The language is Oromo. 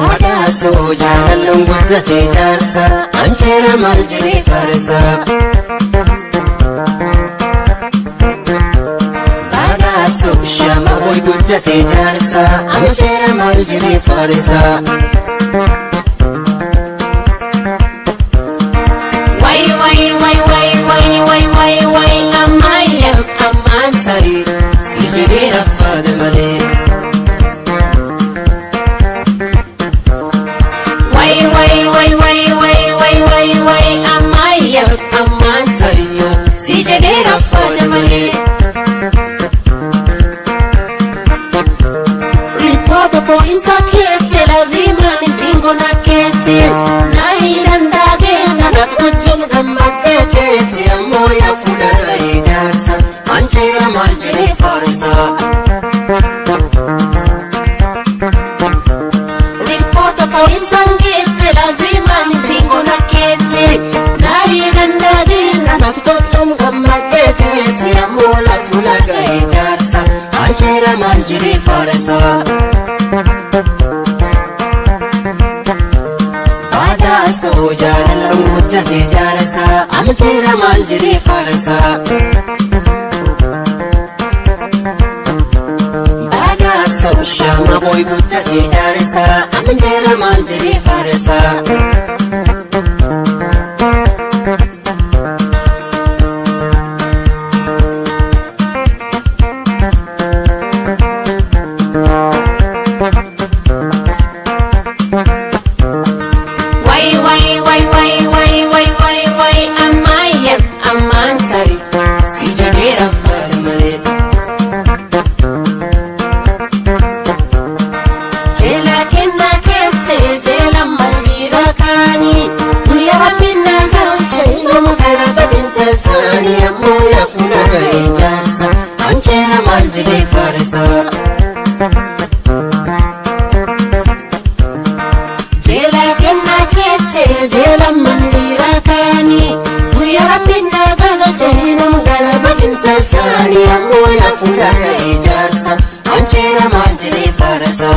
Badhaasoo jaalalluun guddate jaarsa ancheera maal jedhee faarsa. Badhaasoo shama boy guddate jaarsa ancheera maal jedhee faarsa. Wai wai wai wai wai wai wai wai ammayya. Ammaan tarii si jedhee raffaada malee. Wai wai wai wai wai wai wai wai ammayya. Ammaan tariyyoo si jedhee raffaada malee. Ripoota poolisa keette lazimaan pingona keette naayiran daagee kanaaf gochuun gammaddee. Jeeti ammoo yaa fuudhana ijaarsa ancheera maal jedhee faarsa. Ripoota poolisan keette lazimaan pingona keette naayiran daagee kanaaf gochuun gammaddee. Jeeti ammoo yaa fuudhana ijaarsa ancheera maal jedhee faarsa. Badhaasoo jaalalluun guddate jaarsa ancheera maal jedhee faarsa. Badhaasoo shama boy guddate jaarsa ancheera maal jedhee faarsa. Wai wai wai wai wai wai wai wai ammayya. Ammaan tarii si jedhee raffaadha malee. Jeela kennaa keette jeela mandiira kaanii guyyaa rabbiin na galche Nama kana badin taltaani ammoo yaa fuudhana ijaarsa ancheera maal jedhee faarsa. Jeela kennaa keette jeela mandiira kaanii guyyaa rabbiin na galche Nama kana badin taltaani ammoo yaa fuudhana ijaarsa ancheera maal jedhee faarsa.